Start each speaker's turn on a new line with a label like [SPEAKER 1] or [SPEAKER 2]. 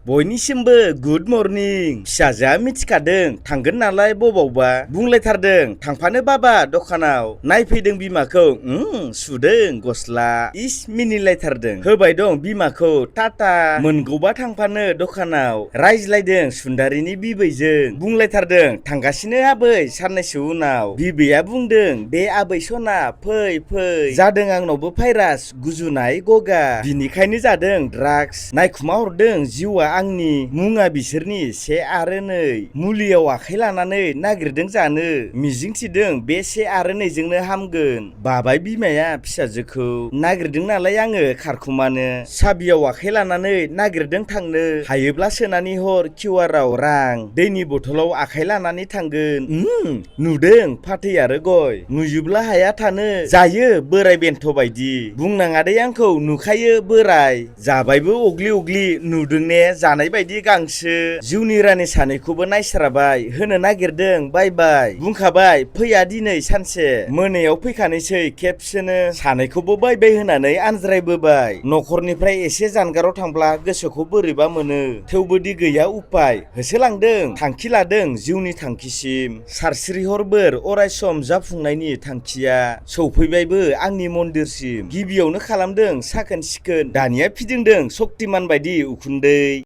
[SPEAKER 1] बयनिसिमबो good morning. फिसाजोआ मिथिखादों थांगोन नालाय बबावबा बुंलायथारदों थांफानो बाबा दखानाव। नायफैदों बिमाखौ सुदों गस्ला इस मिनिलायथारदों। होबाय दं बिमाखौ टाटा मोनगौबा थांफानो दखानाव। रायज्लायदों सुन्दारिनि बिबैजों बुंलायथारदों थांगासिनो आबै साननैसो उनाव। बिबैया बुंदों दे आबै सना फै जादों आंनावबो भाइरास गुजुनाय गगा बिनिखायनो जादों ड्राग्स नायखुमा हरदों जिउआ आंनि मुङा बिसोरनि से आरो नै मुलियाव आखाइ लानानै नागिरदों जानो मिजिंथिदों बे से आरो नैजोंनो हामगोन। बाबाय बिमाया फिसाजोखौ नागिरदों नालाय आङो खारखुमानो साबियाव आखाइ लानानै नागिरदों थांनो हायोब्ला सोनानै हर किउआरआव रां दैनि बथलाव आखाइ लानानै थांगोन। नुदों फाथै आरो गय नुयोब्ला हाया थानो जायो बोराय बेन्थ बायदि बुंनाङा दे आंखौ नुखायो बोराय जाबायबो अग्लि नुदों ने जानाय बायदि गांसो। जिउनि रानि सानैखौबो नायस्राबाय होनो नागिरदों बाय बाय बुंखाबाय फैया दिनै सानसे मोनायाव फैखानोसै खेबसेनो सानैखौबो बाय बाय होनानै आनज्रायबोबाय। न'खरनिफ्राय एसे जानगाराव थांब्ला गोसोखौ बोरैबा मोनो थेवबोदि गैया उपाय होसोलांदों थांखि लादों जिउनि थांखिसिम सारस्रिहर बोर अरायसम जाफुंनायनि थांखिया सौफैबायबो आंनि मन्दिरसिम। गिबियावनो खालामदों साखोन सिखोन दानिया फिदिंदों सक्तिमान बायदि उखुन्दै।